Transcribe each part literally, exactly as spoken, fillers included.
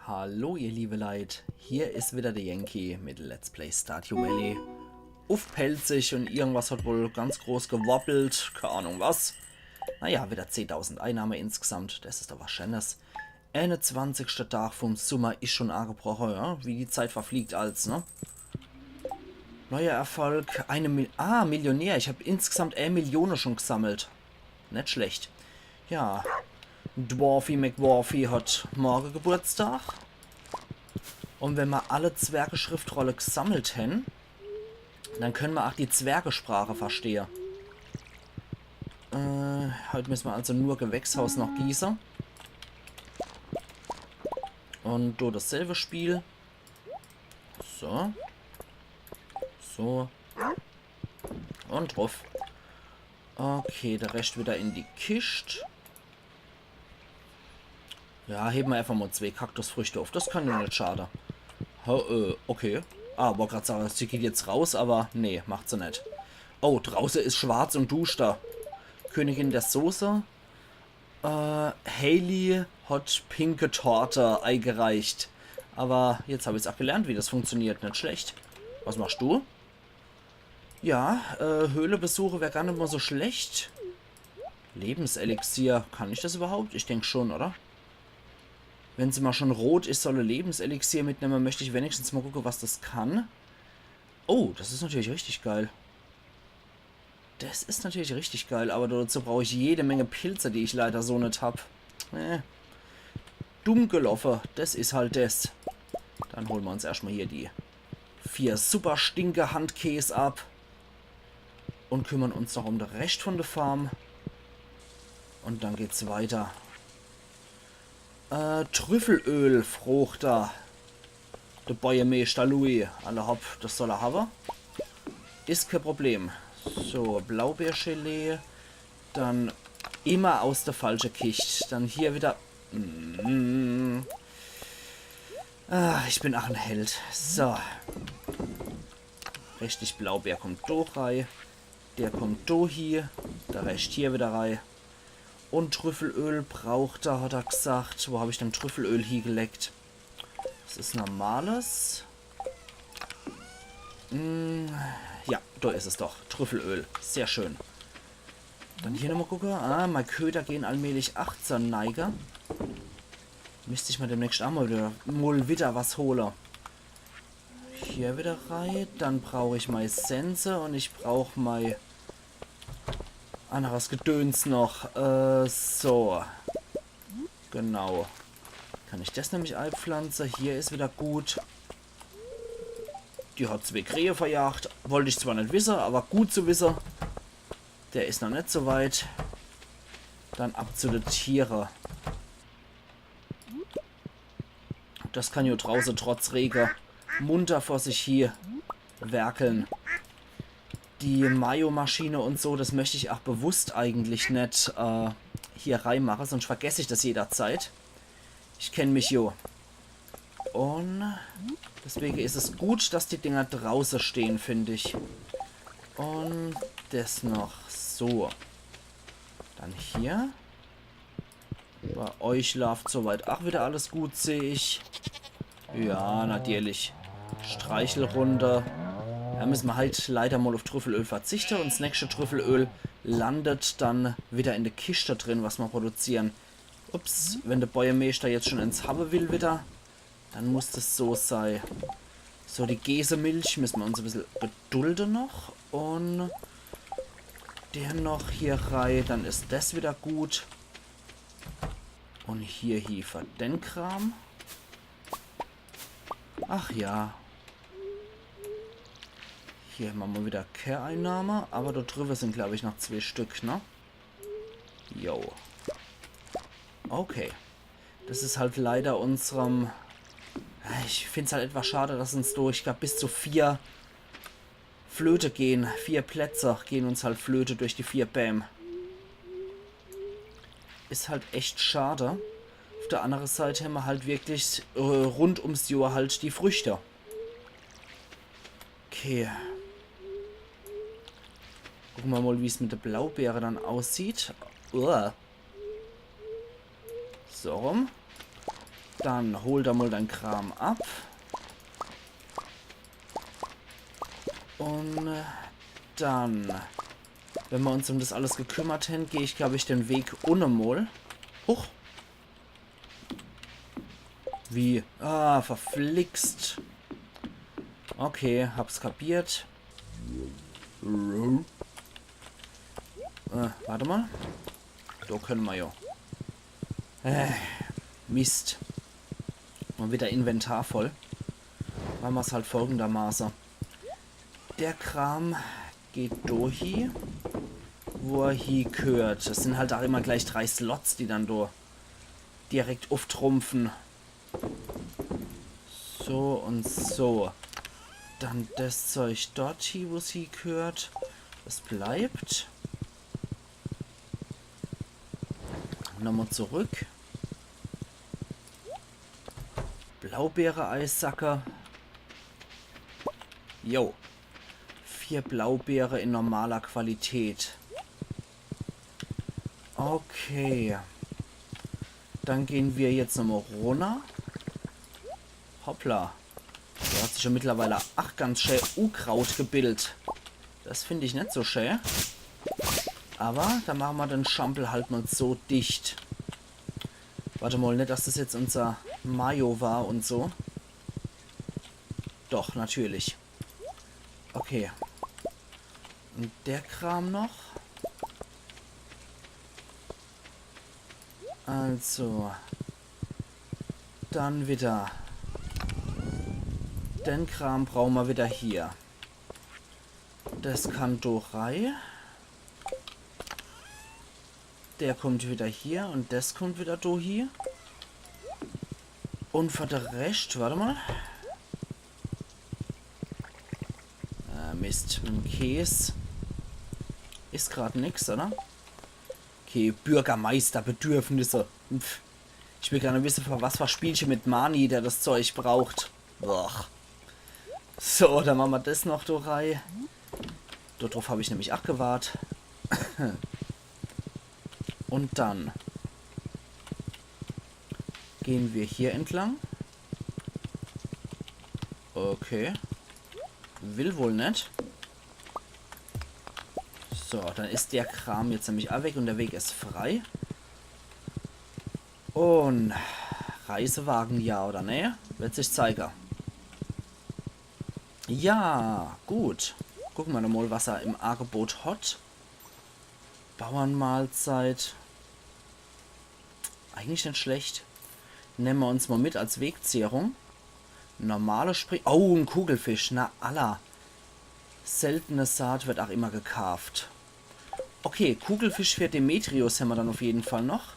Hallo ihr liebe Leit, hier is wieder der Yankee mit Let's Play Stardew Valley uff Pälzisch un irgendwas hat wohl ganz groß gewoppelt, keine Ahnung was. Naja, wieder zehntausend Einnahme insgesamt, des is doch was Scheenes. Einundzwanzigschter Tag vom Summer is schon agebroche, ja, wie die Zeit verfliegt als, ne? Neuer Erfolg, eine Mil-, ah, Millionär, ich hab insgesamt e Million schon gesammelt. Net schlecht. Ja, Dwarfy McWarfy hat morge Geburtstag. Un wenn ma alle Zwergeschriftrolle gesammelt hen, dann könne ma ach die Zwergesprache verstehe. Äh, heut müsse ma also nur Gewächshaus noch gieße. Un do dasselbe Spiel. So. So. Un druff. Okay, der Rescht wieder in die Kischt. Ja, hebe ma einfach mal zwee Kaktusfrüchte uff. Des kann jo net schade. Ho, äh, okay. Ah, wollt grad sage, sie geht jetzt raus, awwer nee, macht se net. Oh, drauße is schwarz un duschter. Königin der Soße. Äh, Haley hat pinke Torte eigereicht. Awwer jetzt hab ich's ach gelernt, wie des funktioniert. Net schlecht. Was machst du? Ja, äh, Höhle besuche wär gar net mal so schlecht. Lebenselixier, kann ich des überhaupt? Ich denk schon, oder? Wenn se mal schon rot is, soll er Lebenselixier mitnemme. Möcht ich wenigstens mal gucke, was des kann. Oh, des is natürlich richtig geil. Des is natürlich richtig geil, awwer dazu brauch ich jede Menge Pilze, die ich leider so net hab. Äh, dumm geloffe, des is halt des. Dann hole ma uns erscht mal hier die vier Super-Stinke-Handkäs ab un kümmern uns noch um de Rescht von de Farm. Un dann geht's weiter. Äh, Trüffelöl, frocht er. De Bojemeeschter Louis. Alla hopp, des soll er hawwe. Is kee Problem. So, Blaubeergelee. Dann immer aus de falsche Kischt. Dann hier wieder. Mm. Ah, ich bin ach en Held. So. Richtig, Blaubeer kommt do rei. Der kommt do hie. Der Rescht hier wieder rei. Un Trüffelöl braucht er, hat er gesagt. Wo hab ich denn Trüffelöl hiegelegt? Des is normales. Hm, ja, do is es doch. Trüffelöl. Sehr schön. Dann hier nochmal gucke. Ah, mei Köder gehen allmählich ach zur Neige. Misst ich ma demnächst ach mal wieder, mal wieder was hole. Hier wieder rei. Dann brauch ich mei Sense un ich brauch mei anneres Gedöns noch. Äh, so. Genau. Kann ich des nämlich eipflanze. Hier is wieder gut. Die hat zwee Krähe verjagt. Wollt ich zwar net wisse, awwer gut zu wisse. Der is noch net so weit. Dann ab zu de Tiere. Des kann jo drauße trotz Rege munter vor sich hie werkeln. Die Mayo-Maschine un so, des möcht ich ach bewusst eigentlich net, äh, hier reimache, sonscht vergess ich des jederzeit. Ich kenn mich jo. Un deswege is es gut, dass die Dinger drauße stehen, find ich. Un des noch so. Dann hier. Bei euch laaft soweit ach wieder alles gut, seh ich. Ja, natürlich. Streichelrunde. Do müsse ma halt leider mal uff Trüffelöl verzichte. Un s nächste Trüffelöl landet dann wieder in de Kischte drin, was ma produzieren. Ups, wenn de Bojemeeschter jetzt schon ins hawwe will wieder, dann muss des so sei. So, die Gesemilch müsse ma uns e bissel gedulde noch. Un der noch hier rei, dann is des wieder gut. Un hier Hiefer, den Kram. Ach ja. Hier hämmer mal wieder kee Einnahme, awwer do driwwe sin, glaub ich, noch zwee Stück, ne? Jo. Okay. Des is halt leider unserem... Ich find's halt etwas schade, dass uns do, ich glaub, bis zu vier flöte gehen. Vier Plätze gehen uns halt flöte durch die vier Bäm. Is halt echt schade. Uff der annere Seit hämmer halt wirklich, äh, rund ums Johr halt die Früchte. Okay. Gucke ma mal, wie's mit de Blaubeere dann aussieht. Uah. So rum. Dann hol da mal dein Kram ab. Und, äh, dann, wenn wir uns um das alles gekümmert haben, gehe ich, glaube ich, den Weg unne mal. Huch. Wie? Ah, verflixt. Okay, hab's kapiert. Äh, warte mal. Da können wir ja. Äh, Mist. Und wieder Inventar voll. Machen wir's halt folgendermaßen. Der Kram geht do hie, wo er hie gehört. Das sind halt auch immer gleich drei Slots, die dann do direkt uftrumpfen. So und so. Dann das Zeug dort hie, wo's hie gehört. Es bleibt. Nochmal zurück. Blaubeere-Eissacke. Jo. Vier Blaubeere in normaler Qualität. Okay. Dann gehen wir jetzt nochmal runter. Hoppla. Da hat sich ja mittlerweile ach ganz schön Unkraut gebildet. Das finde ich nicht so schön. Aber da machen wir den Schampel halt mal so dicht. Warte mal, nicht, dass das jetzt unser Mayo war und so. Doch, natürlich. Okay. Und der Kram noch. Also. Dann wieder. Den Kram brauchen wir wieder hier. Das kann do rei. Der kommt wieder hier und das kommt wieder do hie. Und für den Rest, warte mal. Äh, Mist, mit dem Käse is grad nix, oder? Okay, Bürgermeisterbedürfnisse. Pff. Ich will gar nicht wissen, für was für Spielchen mit Marnie, der das Zeug braucht. Boah. So, dann machen wir das noch do rei. Dort drauf habe ich nämlich auch gewartet. Und dann gehen wir hier entlang. Okay. Will wohl nicht. So, dann ist der Kram jetzt nämlich auch weg und der Weg ist frei. Und Reisewagen, ja oder nee? Wird sich zeigen. Ja, gut. Gucken wir noch mal, was er im Angebot hat. Bauernmahlzeit. Eigentlich nicht schlecht. Nehmen wir uns mal mit als Wegzehrung. Normale Spring... Oh, ein Kugelfisch. Na, alla. Seltene Saat wird auch immer gekaaft. Okay, Kugelfisch für Demetrius haben wir dann auf jeden Fall noch.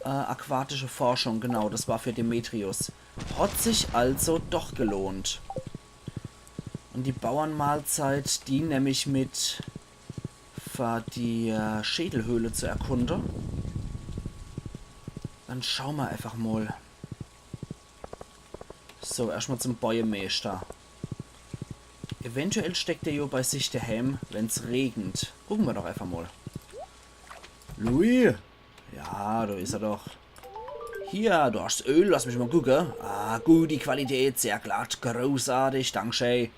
Äh, aquatische Forschung, genau, das war für Demetrius. Hat sich also doch gelohnt. Und die Bauernmahlzeit, die nehme ich mit, für die, äh, Schädelhöhle zu erkunden. Dann schauen wir einfach mal. So, erstmal zum Bäuermeister. Eventuell steckt er jo bei sich daheim, wenn's regnet. Gucken wir doch einfach mal. Louis! Ja, da ist er doch. Hier, du hast Öl, lass mich mal gucken. Ah, gute Qualität, sehr glatt, großartig, dankeschön.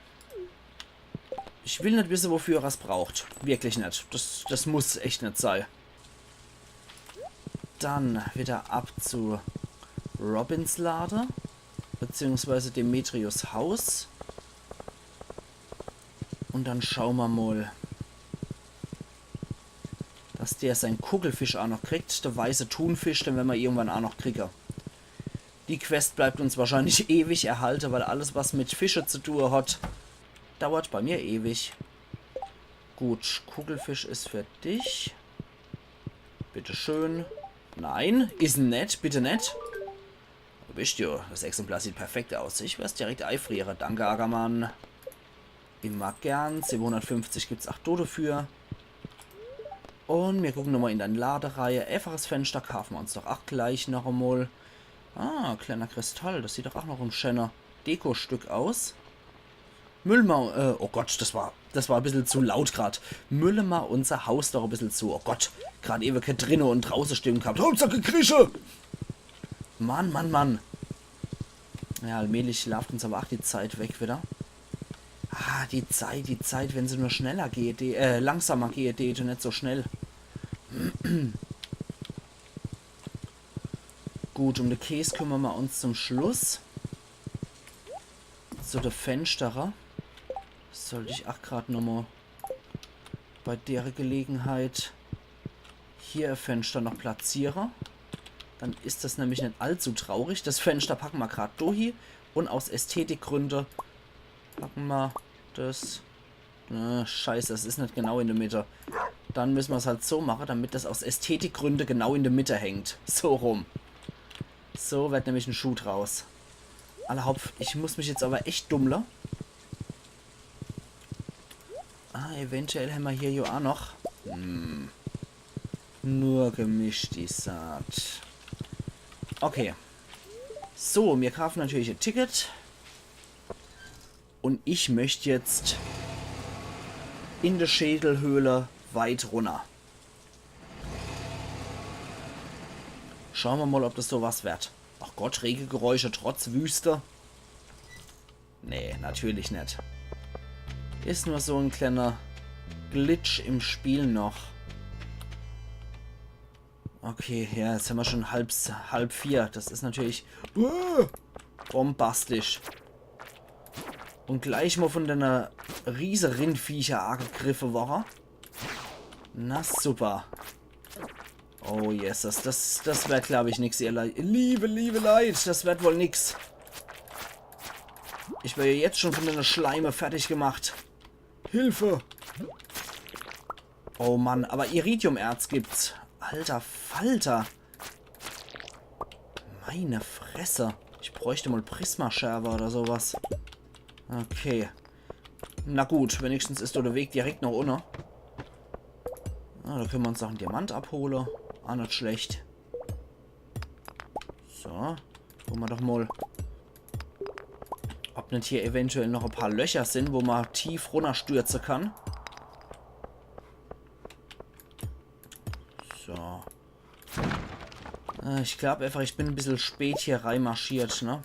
Ich will nicht wissen, wofür er es braucht. Wirklich nicht. Das, das muss echt nicht sein. Dann wieder ab zu Robins Lade, beziehungsweise Demetrius Haus. Und dann schauen wir mal, dass der seinen Kugelfisch auch noch kriegt. Der weiße Thunfisch, den werden wir irgendwann auch noch kriegen. Die Quest bleibt uns wahrscheinlich ewig erhalten, weil alles, was mit Fische zu tun hat, dauert bei mir ewig. Gut, Kugelfisch ist für dich. Bitteschön. Nein, is net, bitte net. Du bist jo, das Exemplar sieht perfekt aus. Ich werd's direkt eifriere. Danke, Ackermann. Immer gern. Siebenhundertfünfzig gibt's auch do dafür. Und wir gucken nochmal in dein Lade rei. Einfaches Fenster kaufen wir uns doch auch gleich noch einmal. Ah, kleiner Kristall. Das sieht doch auch noch ein schöner Dekostück aus. Müllmer, äh, oh Gott, das war, das war ein bisschen zu laut grad. Mülle ma unser Haus doch ein bisschen zu. Oh Gott, grad ewe Katrine und drauße Stimmen gehabt. Hauptsache Krische! Mann, Mann, Mann. Ja, allmählich laaft uns awwer ach die Zeit weg widder. Ah, die Zeit, die Zeit, wenn se nur schneller geht, die, äh, langsamer geht, die, net so schnell. Gut, um de Käs kümmere mer uns zum Schluss. Zu de Fenschtere. Sollt ich ach grad nochmol bei dere Gelegenheit hier e Fenschter noch platziere. Dann is das nämlich net allzu traurig. Das Fenschter packe mer grad do hie. Un aus Ästhetikgründe packe mer das. Äh, scheiße, das is net genau in de Mitte. Dann müsse mer's halt so mache, damit das aus Ästhetikgründe genau in de Mitte hängt. So rum. So werd nämlich en Schuh draus. Allerhaupt, ich muss mich jetzt awwer echt dummle. Ah, eventuell hämmer hier jo ach noch. Hm. Nur gemischt die Saat. Okay. So, mir kaafe natürlich e Ticket. Un ich möcht jetzt in de Schädelhöhle weit runner. Schaue mer mol, ob das so was werd. Ach Gott, Regegeräusche trotz Wüste. Nee, natürlich net. Is nur so en kleiner Glitch im Spiel noch. Okay, ja, jetzt hämmer schon halb, halb vier. Das is natürlich, uh, bombastisch. Un gleich mol von dene Riese-Rindviecher agegriffe worre. Na super. Oh Jesus, das, das werd, glaab ich, nix, ihr Lei-, liewe, liewe Leit. Das werd wohl nix. Ich wer jo jetzt schon von dene Schleime fertig gemacht. Hilfe! Oh Mann, awwer Iridiumerz gibt's. Alter Falter. Meine Fresse. Ich bräucht mol Prismascherwe oder so was. Okay. Na gut, wenigstens is do de Weg direkt noch unne. Ah, do kenne mer uns noch en Diamant abhole. Ach net schlecht. So, gucke mer doch mol, ob net hier eventuell noch e paar Löcher sin, wo mer tief runnerstürze kann. So. Äh, ich glaab einfach, ich bin e bissel spät hier reimarschiert, ne?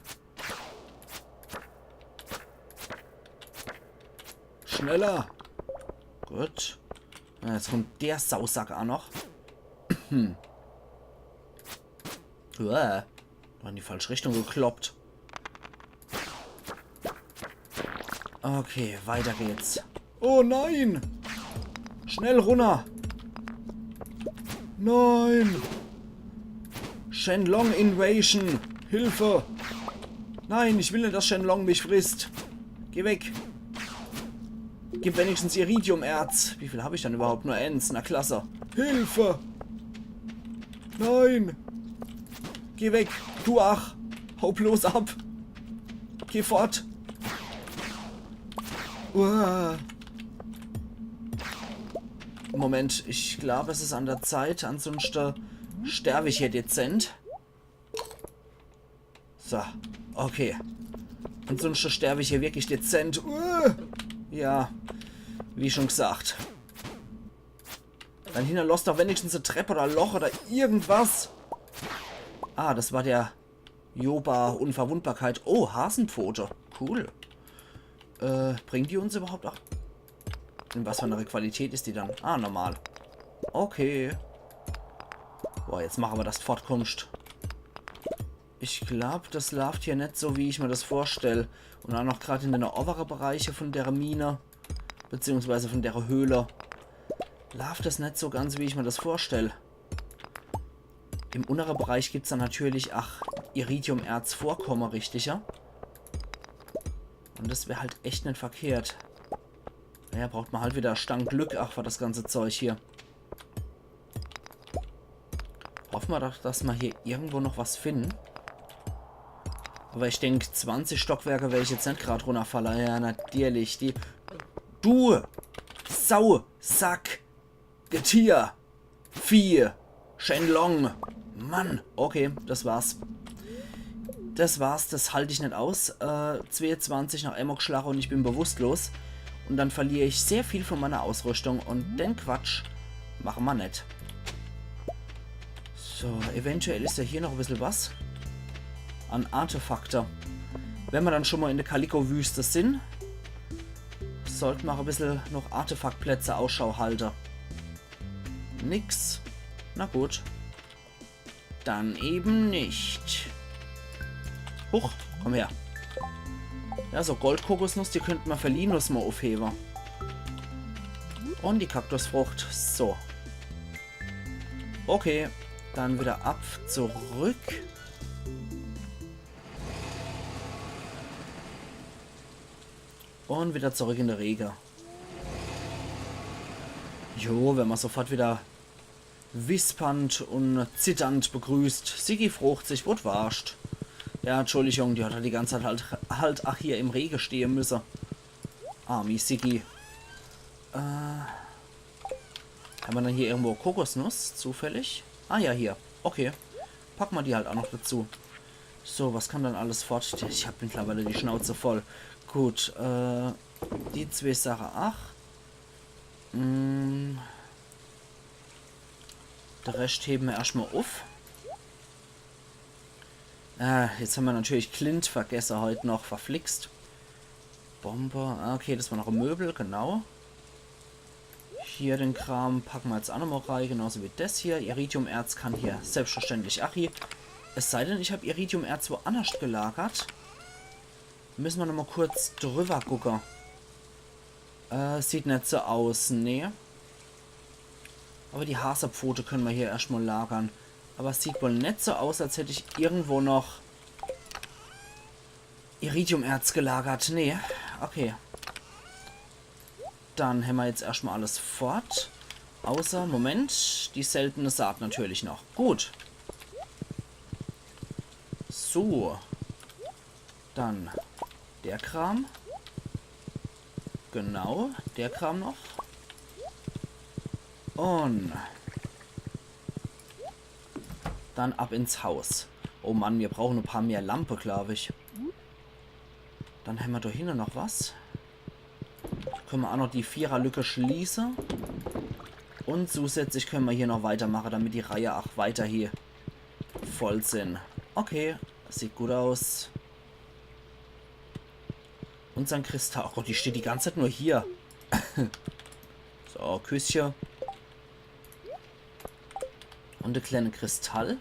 Schneller! Gut. Ja, jetzt kommt der Sausack ach noch. Hm. Uah. Noch in die falsche Richtung gekloppt. Okay, weiter geht's. Oh nein! Schnell runner! Nein! Shenlong Invasion! Hilfe! Nein, ich will net, dass Shenlong mich frisst. Geh weg! Gib wenigstens Iridiumerz. Wie viel hab ich dann überhaupt? Nur ens. Na klasse. Hilfe! Nein! Geh weg! Du ach! Hau bloß ab! Geh fort! Uah. Moment, ich glaub, es is an der Zeit, ansunschte sterb ich hier dezent. So, okay. Ansunschte sterb ich hier wirklich dezent. Uah. Ja, wie schon gesagt. Dann hinnerlosst doch wenigstens e Trepp oder Loch oder irgendwas. Ah, das war der Yoba Unverwundbarkeit. Oh, Hasenpfote. Cool. Äh, bringen die uns überhaupt auch? In was für einer Qualität is die dann? Ah, normal. Okay. Boah, jetzt mache mer das fortkummscht. Ich glaub, das laaft hier net so, wie ich mir das vorstell. Und auch noch grad in de owere Bereiche von der Mine, beziehungsweise von der Höhle, laaft das net so ganz, wie ich mir das vorstell. Im unnere Bereich gibt's dann natürlich, ach, Iridium-Erz-Vorkomme, richtig, ja? Und das wär halt echt net verkehrt. Naja, braucht mer halt wieder Stange Glück, ach, für das ganze Zeug hier. Hoffe mer doch, dass mer hier irgendwo noch was finden. Aber ich denk, zwanzig Stockwerke wer ich jetzt net grad runnerfalle. Ja, natürlich. Die, du Sau, Sack, Getier, Vieh, Shenlong. Mann, okay, das war's. Das war's, das halt ich net aus. Äh, zweeunzwanzig noch emol gschlache und ich bin bewusstlos. Und dann verlier ich sehr viel von meiner Ausrüstung und den Quatsch mache mer net. So, eventuell is ja hier noch e bissel was an Artefakte. Wenn mer dann schon mal in der Kaliko-Wüste sin, sollt mer a bissel noch Artefaktplätze Ausschau halte. Nix. Na gut. Dann eben nicht. Huch, komm her. Ja, so Goldkokosnuss, die könnt mer für Linus mal aufhebe. Und die Kaktusfrucht. So. Okay, dann wieder ab zurück. Und wieder zurück in der Rege. Jo, wenn mer sofort wieder wispernd und zitternd begrüßt. Siggi frocht sich, wo d' warscht. Ja, Entschuldigung, die hat halt die ganze Zeit halt, halt ach hier im Rege stehe müsse. Armi Siggi. Äh, Hämmer dann hier irgendwo Kokosnuss, zufällig? Ah ja, hier. Okay. Pack mer die halt auch noch dazu. So, was kann dann alles fort? Ich hab mittlerweile die Schnauze voll. Gut, äh, die zwee Sache, ach. Mm. Der Rescht hebe mer erscht mal uff. Ah, jetzt hämmer natürlich Clint vergesse heut noch. Verflixt. Bombe. Ah, okay, das war noch e Möbel, genau. Hier den Kram packe mer jetzt auch nochmal rei, genauso wie das hier. Iridiumerz kann hier selbstverständlich ach hie. Es sei denn, ich hab Iridiumerz woannerscht gelagert. Müsse mer nochmal kurz drüber gucke. Äh, sieht net so aus, nee. Aber die Hasepfote könne mer hier erscht mal lagern. Aber es sieht wohl net so aus, als hätt ich irgendwo noch Iridiumerz gelagert. Nee, okay. Dann hämmer jetzt erscht mal alles fort. Außer, Moment, die seltene Saat natürlich noch. Gut. So. Dann der Kram. Genau, der Kram noch. Und dann ab ins Haus. Oh Mann, mir brauche e paar mehr Lampe, glaub ich. Dann hämmer do hinne noch was. Könne mer auch noch die Viererlücke schließe. Und zusätzlich könne mer hier noch weitermache, damit die Reihe auch weiter hier voll sin. Okay, sieht gut aus. Unsern Kristall. Oh Gott, die steht die ganze Zeit nur hier. So, Küsschen. Und e kleine Kristall.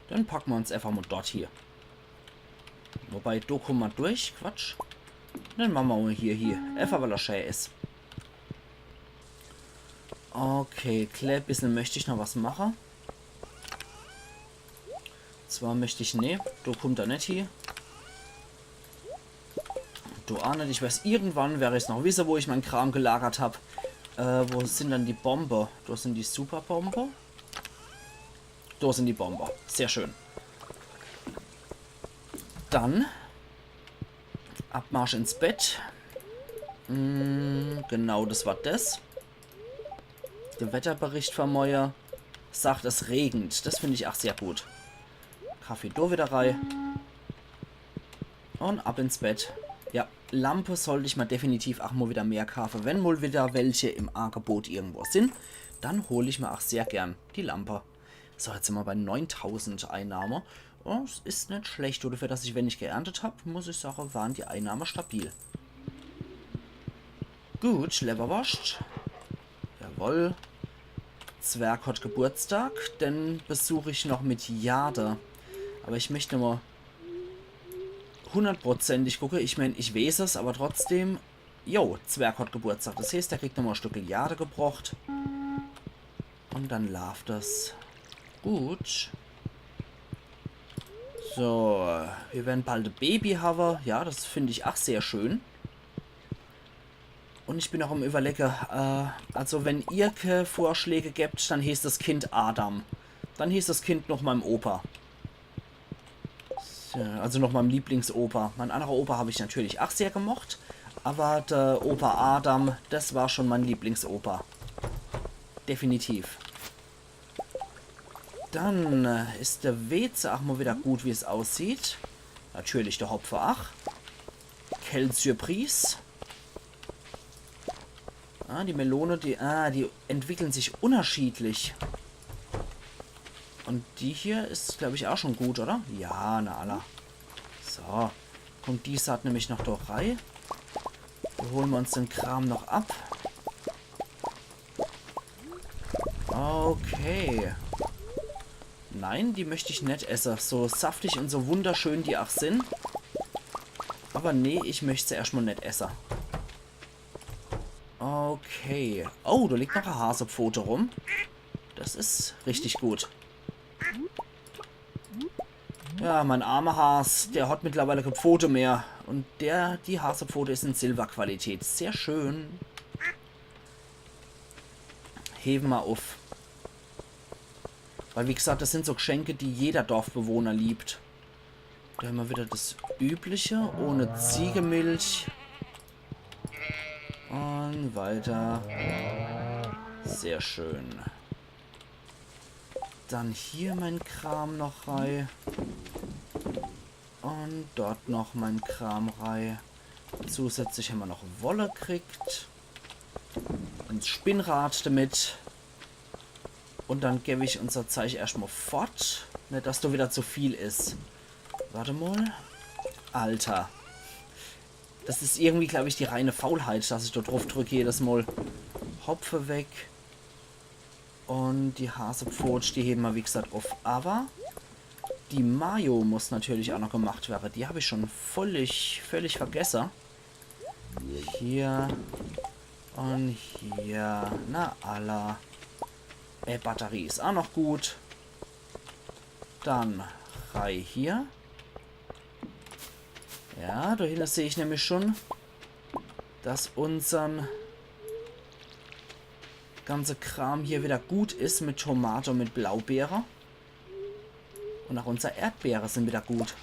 Dann packe mer uns einfach mal dort hier. Wobei, do kumme mer durch. Quatsch. Dann mache mer mal hier, hier. Einfach weil er schä is. Okay, klä bissel möcht ich noch was mache. Zwar möcht ich, nee, do kummt er net hie. Do ach net, ich weiß, irgendwann wer ich's noch wisse, wo ich mein Kram gelagert hab. Äh, wo sin dann die Bombe? Do sin die Superbombe. Do sin die Bombe. Sehr schön. Dann Abmarsch ins Bett. Mm, genau, das war das. Der Wetterbericht von morje sagt, es regent. Das find ich ach sehr gut. Kaffee do wieder rei. Und ab ins Bett. Ja, Lampe sollt ich mal definitiv ach mal wieder mehr kaafe. Wenn mal wieder welche im Angebot irgendwo sin, dann hol ich mir ach sehr gern die Lampe. So, jetzt sin mer bei neuntausend Einnahme. Oh, s is net schlecht, oder? Dafür, dass ich wenig geerntet hab, muss ich sage, waren die Einnahme stabil. Gut, Lewwerworscht. Jawoll. Zwerg hat Geburtstag, den besuch ich noch mit Jade. Aber ich möcht mal hundertprozentig gucke. Ich mein, ich weeß es, aber trotzdem. Jo, Zwerg hat Geburtstag. Das heeßt, der kriegt nochmal e Stück Jade gebrocht. Und dann laaft das gut. So, wir werden bald e Baby hawwe. Ja, das find ich ach sehr schön. Und ich bin auch am Überlege, äh, also wenn ihr ke Vorschläge gebt, dann heeßt das Kind Adam. Dann heeßt das Kind noch meinem Opa. So, also noch meinem Lieblingsopa. Mein anderer Opa hab ich natürlich ach sehr gemocht, aber der Opa Adam, das war schon mein Lieblingsopa. Definitiv. Dann, äh, is der Weeze ach mal wieder gut, wie es aussieht. Natürlich der Hopfe ach. Quelle Surprise. Ah, die Melone, die, ah, die entwickeln sich unterschiedlich. Und die hier is, glaub ich, auch schon gut, oder? Ja, na alla. So. Kommt die Saat nämlich noch do rei. Do hole mer uns den Kram noch ab. Okay. Nein, die möcht ich net esse. So saftig und so wunderschön die auch sin. Aber nee, ich möcht se erscht mal net esse. Okay. Oh, do liegt noch e Hasepfote rum. Das is richtig gut. Ja, mein armer Has, der hat mittlerweile kä Pfote mehr. Und der, die Hasepfote is in Silberqualität. Sehr schön. Hewe mer uff. Weil, wie gesagt, das sin so Geschenke, die jeder Dorfbewohner liebt. Do hämmer wieder das Übliche, ohne Ziegemilch. Und weiter. Sehr schön. Dann hier mein Kram noch rei. Und dort noch mein Kram rei. Zusätzlich hämmer noch Wolle kriegt. Ins Spinnrad damit. Und dann geb ich unser Zeich erscht mal fort. Net, dass do wieder zu viel is. Warte mal. Alter. Das is irgendwie, glaub ich, die reine Faulheit, dass ich do druff drück jedes Mal. Hopfe weg. Und die Hasepfot, die hewe mer, wie gesagt, uff. Aber die Mayo muss natürlich auch noch gemacht werre. Die hab ich schon völlig, völlig vergesse. Hier und hier. Na alla. Äh, Batterie is auch noch gut. Dann rei hier. Ja, do hinne seh ich nämlich schon, dass unsern ganze Kram hier wieder gut is mit Tomate und mit Blaubeere. Und auch unser Erdbeere sin wieder gut.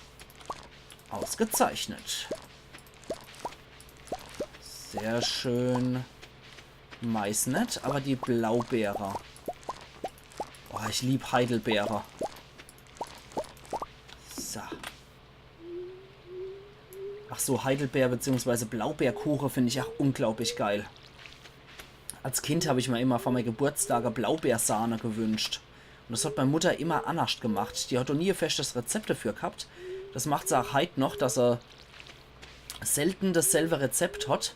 Ausgezeichnet. Sehr schön. Mais net, aber die Blaubeere. Oh, ich lieb Heidelbeere. So. Ach so, Heidelbeer- beziehungsweise Blaubeerkuche find ich auch unglaublich geil. Als Kind hab ich mir immer von meine Geburtstage Blaubeersahne gewünscht. Und das hat meine Mutter immer annerscht gemacht. Die hat doch nie e feschtes Rezept dafür gehabt. Das macht se auch heit noch, dass se selten dasselbe Rezept hat,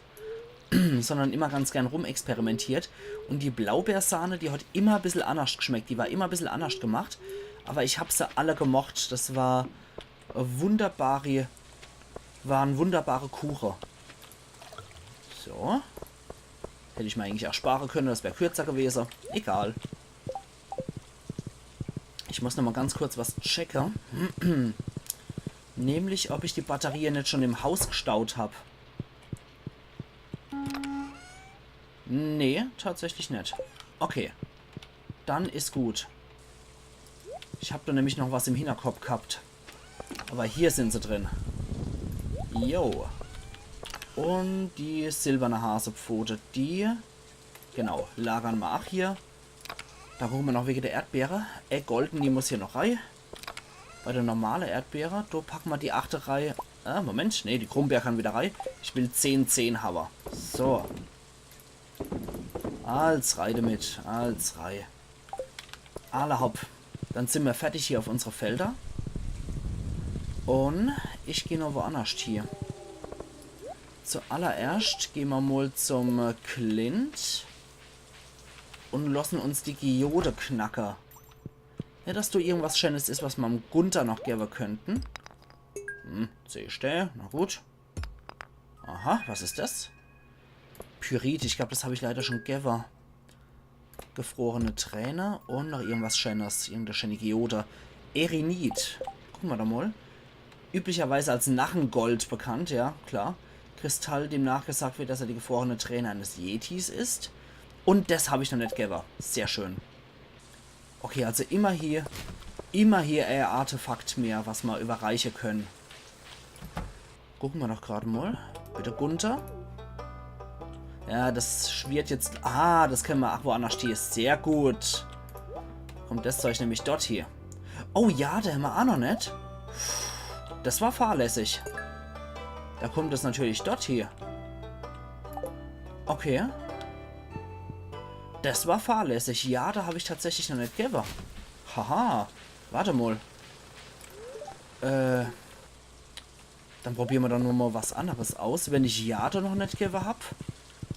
sondern immer ganz gern rumexperimentiert. Und die Blaubeersahne, die hat immer e bissel annerscht geschmeckt. Die war immer e bissel annerscht gemacht. Aber ich hab se alle gemocht. Das war e wunderbare, war en wunderbare Kuche. So. Hätt ich mir eigentlich auch spare könne, das wär kürzer gewese. Egal. Ich muss noch mal ganz kurz was checke. Nämlich, ob ich die Batterie net schon im Haus gestaut hab. Nee, tatsächlich net. Okay. Dann is gut. Ich hab do nämlich noch was im Hinterkopf gehabt. Aber hier sin se drin. Jo. Und die silberne Hasepfote, die, genau, lagern mer auch hier. Dann gucke mer noch wege der Erdbeere. Äh, golden, die muss hier noch rei. Bei der normale Erdbeere, do packe mer die achte rei. Äh, Moment, nee, die Krummbeer kann wieder rei. Ich will zehn zehn hawwe. So. Als rei damit, als rei. Alla hopp. Dann sin mer fertig hier auf unsere Felder. Und ich geh noch woannerscht hier. Zuallererscht geh mer mal zum, äh, Clint und lossen uns die Geode knacke. Net, dass do irgendwas Schönes is, was mer em Gunther noch gewwe könnten. Hm, seh ich do. Na gut. Aha, was is das? Pyrit, ich glaub, das hab ich leider schon gewwe. Gefrorene Träne und noch irgendwas Schönes. Irgende schöne Geode. Erinit. Gucke mer doch mal. Üblicherweise als Narrengold bekannt, ja, klar. Kristall, dem nachgesagt wird, dass er die gefrorene Träne eines Yetis ist. Und das hab ich noch net gewwe. Sehr schön. Okay, also immerhin, immerhin e Artefakt mehr, was mer überreiche können. Gucke mer doch grad mal. Bitte, Gunther. Ja, das schwirrt jetzt. Ah, das können mer. Ach, woannerscht hier. Sehr gut. Kommt das Zeug nämlich dort hier. Oh ja, do hämmer auch noch net. Das war fahrlässig. Do kommt es natürlich dort hier. Okay. Das war fahrlässig. Ja, do hab ich tatsächlich noch net gewwe. Haha. Wart emol. Äh, dann probiere mer doch nochmol was anneres aus. Wenn ich Jade noch net gewwe hab,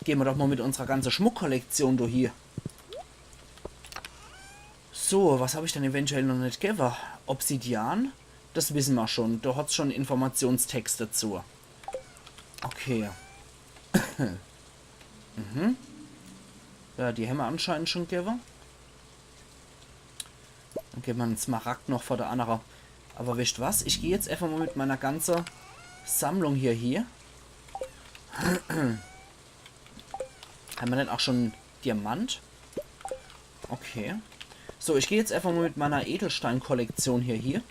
gehn mer doch mol mit unserer ganze Schmuckkollektion do hie. So, was hab ich dann eventuell noch net gewwe? Obsidian? Das wisse mer schon. Do hat's schon Informationstext dazu. Okay. Mhm. Ja, die hämmer anscheinend schon gewwe. Dann gewwe mer en Smaragd noch vor der annere. Awwer wisst was? Ich geh jetzt efach mol mit meiner ganze Sammlung hier, hier. Hämmer denn auch schon Diamant? Okay. So, ich geh jetzt efach mol mit meiner Edelsteinkollektion hier, hier.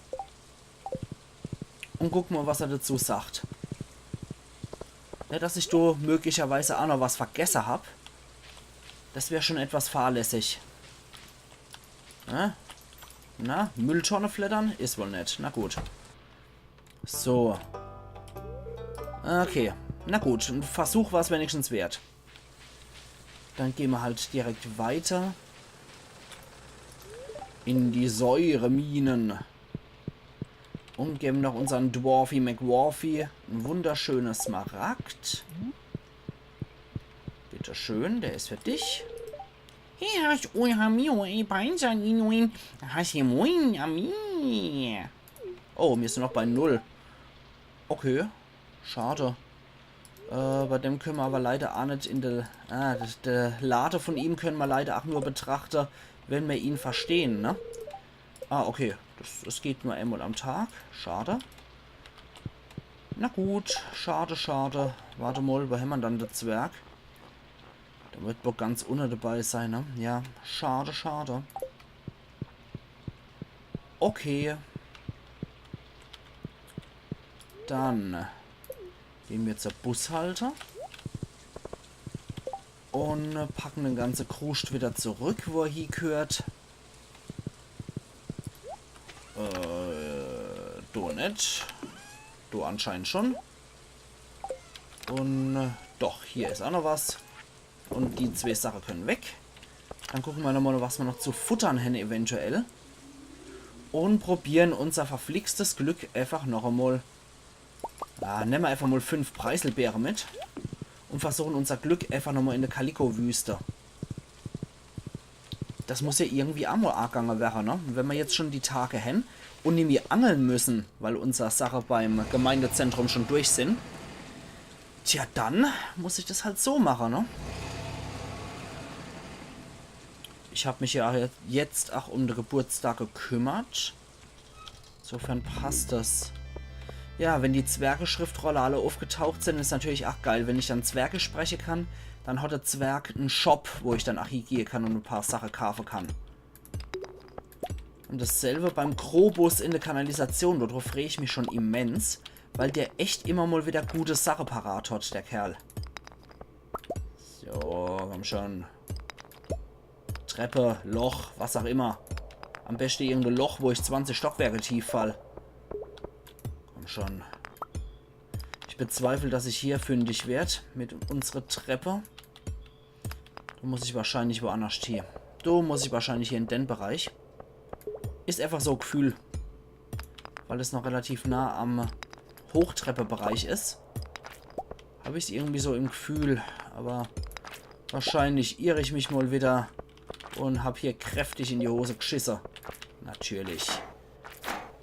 Und guck mol, was er dazu sagt. Net, dass ich do möglicherweise auch noch was vergesse hab. Das wär schon etwas fahrlässig. Na? Na? Mülltonne fleddern? Is wohl net. Na gut. So. Okay. Na gut, en Versuch war's wenigstens wert. Dann gehn mer halt direkt weiter. In die Säureminen. Und gewwe noch unsern Dwarfy McWarfy en wunderschöne Smaragd. Bitteschön, der is für dich. Hier hast du Hamio, ey, Panzer, Inuin. Hast hier moin, Ami. Oh, mir sin noch bei null. Okay, schade. Äh, bei dem könne mer awwer leider auch net in de, ah, de, de Lade von ihm könne mer leider auch nur betrachte, wenn mer ihn verstehn, ne? Ah, okay. Das, das geht nur einmal am Tag. Schade. Na gut, schade, schade. Wart emol, wo hämmer dann de Zwerg? Der wird wohl ganz unne dabei sein, ne? Ja, schade, schade. Okay. Dann gehn mer zur Bushalte. Und packe de ganze Kruscht wieder zurück, wo er hiegehört. Äh, do net. Do anscheinend schon. Und, äh, doch, hier is auch noch was. Und die zwee Sache könne weg. Dann gucke mer nochmal, was mer noch zu futtern hänn eventuell. Und probieren unser verflixtes Glück einfach noch einmal. Ah, nemme mer einfach mal fünf Preiselbeere mit. Und versuchen unser Glück einfach nochmal in de Kaliko-Wüste. Das muss ja irgendwie auch mal agange wäre, ne? Wenn mer jetzt schon die Tage hänn und nimmi angeln müssen, weil unser Sache beim Gemeindezentrum schon durch sin. Tja, dann muss ich das halt so mache, ne? Ich hab mich ja jetzt auch um de Geburtstag gekümmert. Insofern passt das. Ja, wenn die Zwergeschriftrolle alle aufgetaucht sin, is natürlich auch geil. Wenn ich dann Zwergisch spreche kann, dann hat de Zwerg en Shop, wo ich dann auch hiegehe kann und e paar Sache kaafe kann. Und dasselbe beim Krobus in de Kanalisation. Darauf freu ich mich schon immens, weil der echt immer mal wieder gute Sache parat hat, der Kerl. So, komm schon. Treppe, Loch, was auch immer. Am beste irgende Loch, wo ich zwanzig Stockwerke tief fall. Komm schon. Ich bezweifle, dass ich hier fündig werd mit unsere Treppe. Do muss ich wahrscheinlich woannerscht hie. Do muss ich wahrscheinlich hier in den Bereich. Is einfach so e Gefühl. Weil es noch relativ nah am Hochtreppebereich is. Hab ich's irgendwie so im Gefühl. Aber wahrscheinlich irr ich mich mal wieder und hab hier kräftig in die Hose gschisse. Natürlich.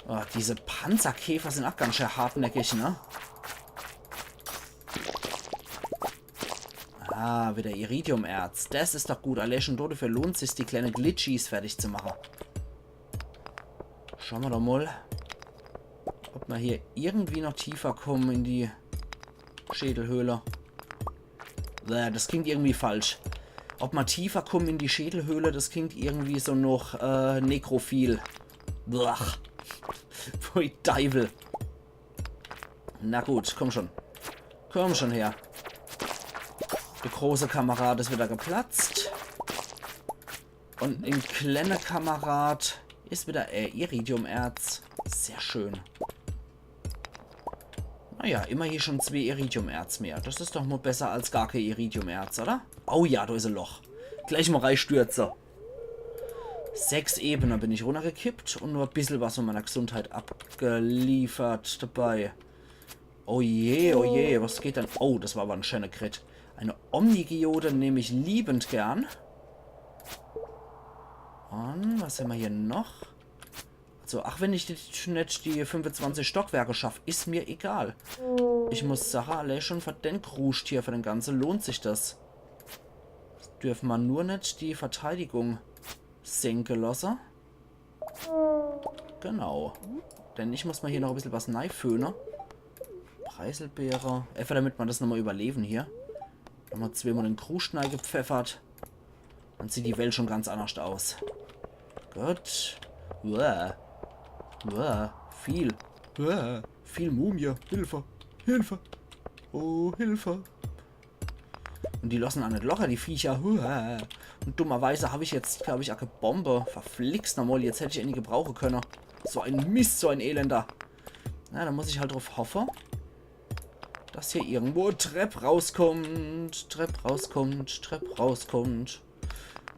Oh, diese Panzerkäfer sin auch ganz schön hartnäckig, ne? Ah, wieder Iridiumerz. Das is doch gut. Allein schon dodefür lohnt sich's, die kleine Glitchies fertig zu mache. Schaue mer doch mal, ob mer hier irgendwie noch tiefer kommen in die Schädelhöhle. Bäh, das klingt irgendwie falsch. Ob mer tiefer kommen in die Schädelhöhle, das klingt irgendwie so noch, äh, nekrophil. Blach. Pfui Deiwel. Na gut, komm schon. Komm schon her. De große Kamerad is wieder geplatzt. Und en kleine Kamerad is wieder, äh, Iridiumerz. Sehr schön. Naja, immerhin schon zwee Iridiumerz mehr. Das is doch mal besser als gar kee Iridiumerz, oder? Oh ja, do is e Loch. Gleich mal reistürze. Sechs Ebene bin ich runnergekippt un nur e bissel was von meiner Gesundheit abgeliefert dabei. Oh je, oh je, was geht dann? Oh, das war aber en schöner Crit. Eine Omnigeode nehm ich liebend gern. Un was hämmer hier noch? Also, ach, wenn ich net die fünfezwanzig Stockwerke schaff, is mir egal. Ich muss sache, allee schon für den Kruscht hier, für den ganze lohnt sich das. Dürfe mer nur net die Verteidigung senke losse. Genau. Denn ich muss mal hier noch e bissel was neiföhne. Preiselbeere. Einfach damit mer das nochmal überlewen hier. Nochmal zweemol in den Kruscht neigepfeffert. Dann sieht die Welt schon ganz annerscht aus. Gut. Uah. Uah. Viel. Uah. Viel Mumie. Hilfe. Hilfe. Oh, Hilfe. Un die lossen ach net locker, die Viecher. Uah. Un dummerweise hab ich jetzt, glaub ich, ach kä Bombe. Verflixt nochmal, jetzt hätt ich eine gebrauche könne. So en Mist, so en elender. Na, da muss ich halt drauf hoffe, dass hier irgendwo e Trepp rauskommt. Trepp rauskommt, Trepp rauskommt.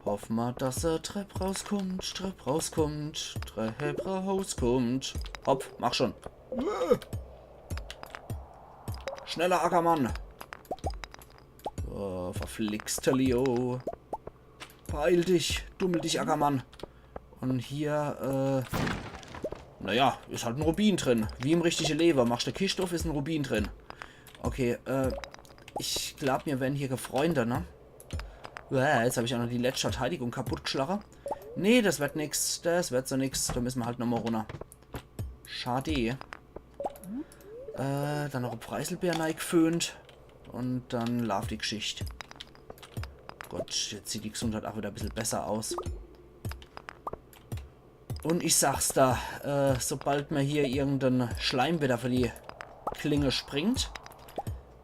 Hoff mer, dass e Trepp rauskommt, Trepp rauskommt, Trepp rauskommt. Hopp, mach schon. Schneller, Ackermann. Oh, verflixte Leo. Beeil dich, dummel dich, Ackermann. Un hier, äh, naja, is halt en Rubin drin. Wie im richtige Lewe. Machst de Kischt uff, is en Rubin drin. Okay, äh, ich glaub, mir wern hier gefreunde, ne? Uah, jetzt hab ich ach noch die letscht Verteidigung kaputt gschlache. Nee, das werd nix. Das werd so nix. Da müsse mer halt nochmal runner. Schade. Äh, dann noch e Preiselbeer neigeföhnt. Un dann laaft die Gschicht. Gott, jetzt sieht die Gesundheit ach wieder e bissel besser aus. Un ich sag's da, äh, sobald mer hier irgenden Schleim wieder für die Klinge springt,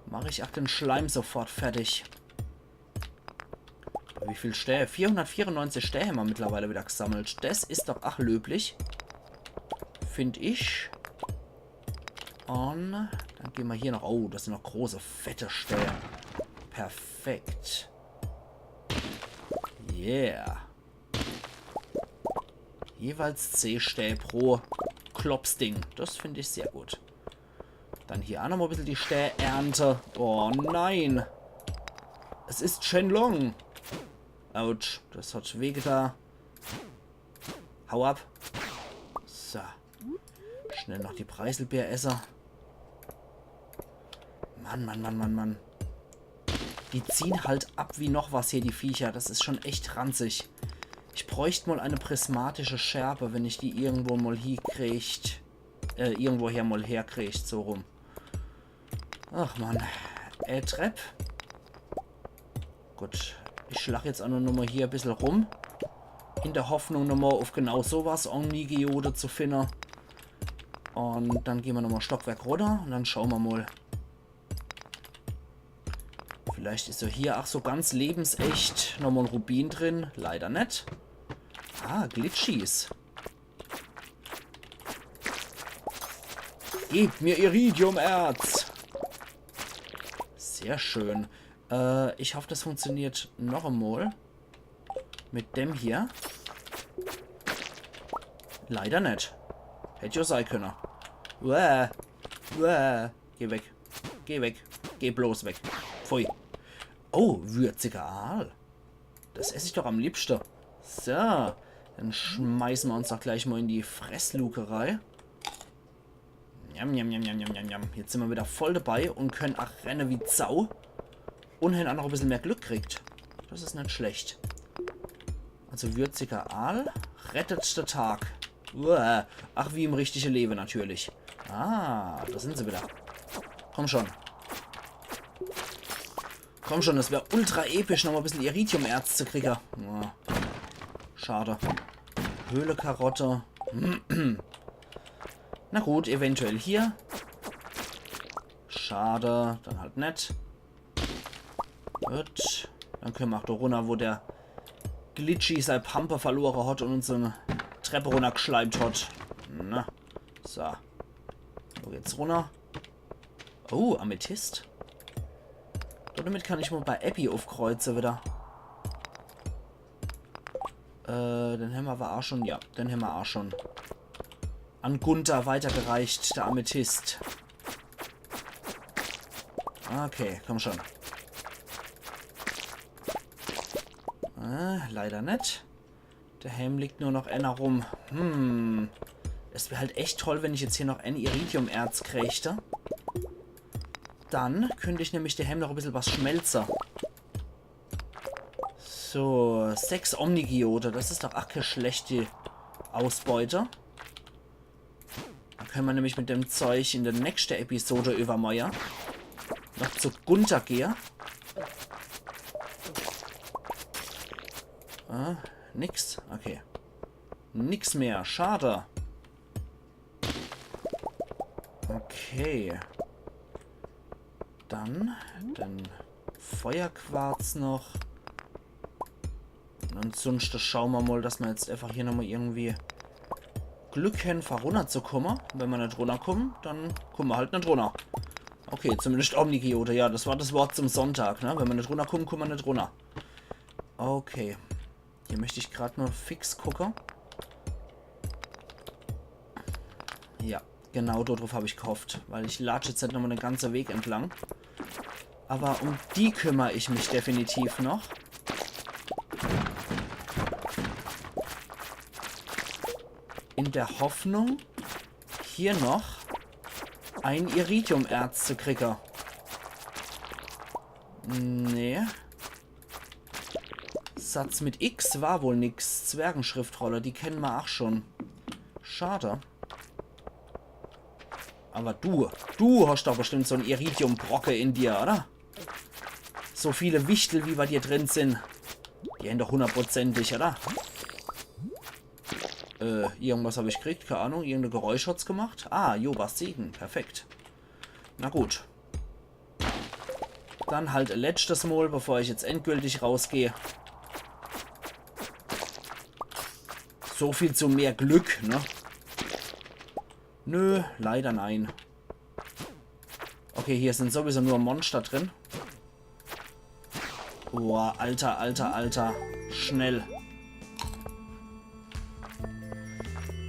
mach ich ach den Schleim sofort fertig. Wie viel Stää? Vierhundertvierundneunzig Stää hämmer mittlerweile wieder gesammelt. Das is doch ach löblich. Find ich. Un dann gehn mer hier noch. Oh, das sin noch große, fette Stää. Perfekt. Yeah. Jeweils zeh Stää pro Klopsding. Das find ich sehr gut. Dann hier ach nochmal e bissel die Stää ernte. Oh nein. Es is Shenlong. Autsch, das hat wehgetan. Hau ab. So. Schnell noch die Preiselbeer esse. Mann, Mann, Mann, Mann, Mann. Die ziehen halt ab wie noch was hier, die Viecher. Das is schon echt ranzig. Ich bräucht mal eine prismatische Schärpe, wenn ich die irgendwo mal hiekriegt. Äh, irgendwoher mal herkriegt, so rum. Ach Mann. Äh, Trepp. Gut. Ich schlag jetzt ach nur nochmal hier e bissel rum. In der Hoffnung nochmal auf genau so was Omnigeode zu finden. Un dann gehn mer nochmal Stockwerk runner un dann schaue mer mal. Vielleicht is ja hier ach so ganz lebensecht nochmal en Rubin drin. Leider net. Ah, Glitchies. Gebt mir Iridium-Erz. Sehr schön. Äh, ich hoff, das funktioniert noch emol. Mit dem hier. Leider net. Hätt ja sei könne. Uäh. Uäh. Geh weg. Geh weg. Geh bloß weg. Pfui. Oh, würziger Aal. Das ess ich doch am liebschte. So, dann schmeiße mer uns doch gleich mal in die Fressluke rei. Njam, njam, njam. Jetzt sin mer wieder voll dabei un könne ach renne wie Sau. Un hen ach noch e bissel mehr Glück kriegt. Das is net schlecht. Also würziger Aal rettet de Tag. Uah. Ach, wie im richtige Lewe natürlich. Ah, da sin se wieder. Komm schon. Komm schon, das wär ultra episch, noch mal e bissel Iridium-Erz zu kriege. Ja. Schade. Höhlekarotte. Na gut, eventuell hier. Schade, dann halt net. Gut. Dann könne mer ach do runner, wo der Glitchy sei Pampe verlore hat un uns e Trepp runnergschleimt hat. Na. So. Wo geht's runner? Oh, Amethyst. Damit kann ich mal bei Abby uffkreuze wieder. Äh, den hämmer awwer aa schun. Ja, den hämmer aa schun. An Gunther weitergereicht, der Amethyst. Okay, komm schun. Äh, leider net. Dehääm liegt nur noch eener rum. Hm. Es wär halt echt toll, wenn ich jetzt hier noch e Iridium-Erz krächte. Dann könnt ich nämlich dehääm noch e bissel was schmelze. So, sechs Omnigeode. Das is doch ach kä schlechte Ausbeute. Dann könne mer nämlich mit dem Zeug in de nächste Episode iwwermorje noch zu Gunther gehe. Ah, nix. Okay. Nix mehr. Schade. Okay. Dann den Feuerquarz noch. Un ansunschte schaue mer mol, dass mer jetzt einfach hier nochmol irgendwie Glück hän, fa runnerzukumme. Wenn mer net runnerkumme, dann kumme mer halt net runner. Okay, zumindest Omnigeode. Ja, das war das Wort zum Sonntag, ne? Wenn mer net runnerkumme, kumme mer net runner. Okay. Hier möcht ich grad nur fix gucke. Ja, genau do druff hab ich gehofft, weil ich latsch jetzt net nochmol de ganze Weg entlang. Awwer um die kümmer ich mich definitiv noch. In der Hoffnung, hier noch e Iridium-Erz zu kriege. Nee. Satz mit X war wohl nix. Zwergenschriftrolle, die kenne mer ach schun. Schade. Awwer du, du hosch doch bestimmt so en Iridium-Brocke in dir, oder? So viele Wichtel, wie bei dir drin sin. Die hän doch hunnertprozentig, oder? Äh, irgendwas hab ich gekriegt, kä Ahnung. Irgend e Geräusch hat's gemacht. Ah, Jobas Segen. Perfekt. Na gut. Dann halt e letschtes Mol, bevor ich jetzt endgültig rausgeh. So viel zu mehr Glück, ne? Nö, leider nein. Okay, hier sin sowieso nur Monster drin. Boah, Alter, Alter, Alter. Schnell.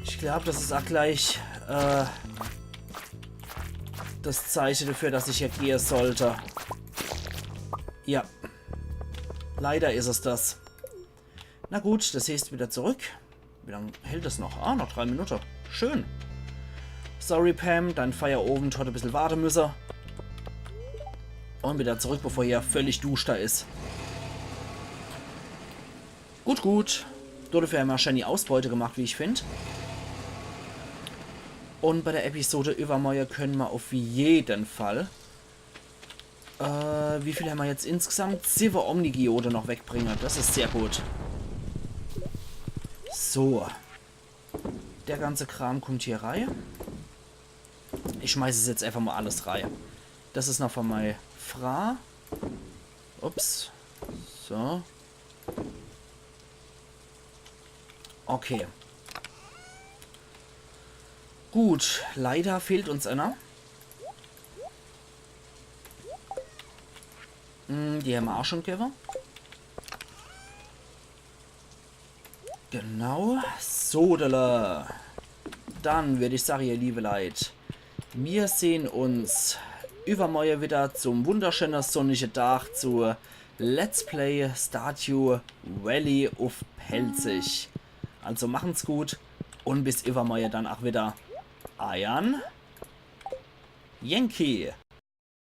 Ich glaub, das is ach gleich, äh, das Zeiche dafür, dass ich hier gehe sollt. Ja. Leider is es das. Na gut, das heeßt wieder zurück. Wie lang hält das noch? Ah, noch drei Minute. Schön. Sorry, Pam, dein Feierowend hat e bissel warte müsse. Un wieder zurück, bevor hier völlig duschter is. Gut, gut. Dodefür hämmer schäni Ausbeute gemacht, wie ich find. Un bei der Episode iwwermorje könne mer uff jeden Fall, äh, wie viel hämmer jetzt insgesamt? Siwwe Omnigeode noch wegbringe. Das is sehr gut. So. Der ganze Kram kummt hier rei. Ich schmeiß es jetzt einfach mol alles rei. Das is noch von mei Fra. Ups. So. Okay. Gut, leider fehlt uns einer. Hm, die hämmer ach schun gewwe. Genau. Sodele. Dann würd ich sage, ihr liebe Leit, mir sehn uns iwwermorje wieder zum wunderschöne sonnige Dag zu Let's Play Stardew Valley uff Pälzisch. Also machen's gut un bis iwwermorje dann ach wieder. Eiern Yankee.